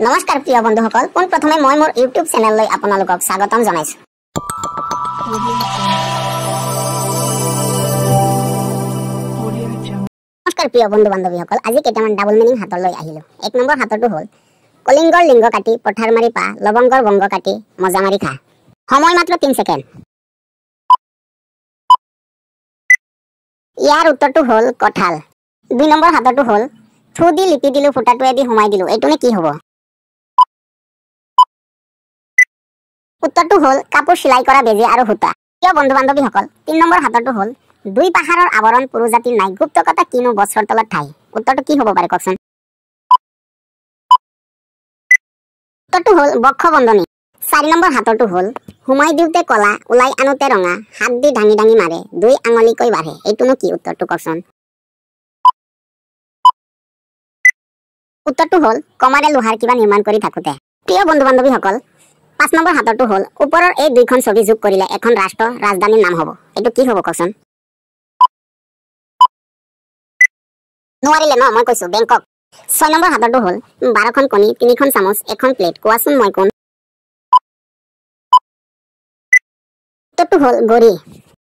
নমস্কাৰ প্ৰিয় বন্ধুসকল, পোনপ্ৰথমে মই মোৰ ইউটিউব চেনেললৈ আপোনালোকক স্বাগতম জনাইছো। নমস্কাৰ প্ৰিয় বন্ধু বান্ধৱীসকল, আজি কেইটামান ডাবল মিনিং হাতলৈ আহিলো। এক নম্বৰ হাতৰটো হ'ল কলিংগৰ লিংগ কাটি পথাৰ মাৰি পা, লৱংগৰ বংগ কাটি মজা মাৰি খা। সময় মাত্ৰ 3 ছেকেণ্ড। ইয়াৰ উত্তৰটো হ'ল কঁঠাল। 2 নম্বৰ হাতৰটো হ'ল থু দি লিপি দিলো, ফুটাটোৱে দি সোমাই দিলো, এইটোনে কি হ'ব? উত্তৰটো হ'ল কাপোৰ চিলাই কৰা বেজী আৰু সূতা। প্ৰিয় বন্ধু বান্ধৱীসকল, 3 নম্বৰ হাতৰটো হ'ল দুই পাহাৰৰ আৱৰণ পুৰু জাতিৰ নাই, গুপ্ত কথা কিনো বছৰ তলত ঠাই। উত্তৰটো কি হ'ব পাৰে কওকচোন? উত্তৰটো হ'ল বক্ষ বন্ধনী। 4 নম্বৰ হাতৰটো হ'ল সোমাই দিওঁতে কলা, ওলাই আনোতে ৰঙা, হাত দি দাঙি দাঙি মাৰে, দুই আঙুলিকৈ বাঢ়ে, এইটোনো কি? উত্তৰটো কওকচোন। উত্তৰটো হ'ল কমাৰে লোহাৰ কিবা নিৰ্মাণ কৰি থাকোঁতে। প্ৰিয় বন্ধু বান্ধৱীসকল, 5 নম্বৰ হাতৰটো হ'ল ওপৰৰ এই দুইখন ছবি যোগ কৰিলে এখন ৰাষ্ট্ৰ ৰাজধানীৰ নাম হ'ব, এইটো কি হ'ব কওকচোন? নোৱাৰিলে ন, মই কৈছো বেংকক। 6 নম্বৰ হাতৰটো হ'ল 12খন কণী, 3খন চামুচ, এখন প্লেট, কোৱাচোন মই কোন? উত্তৰটো হ'ল গড়ি।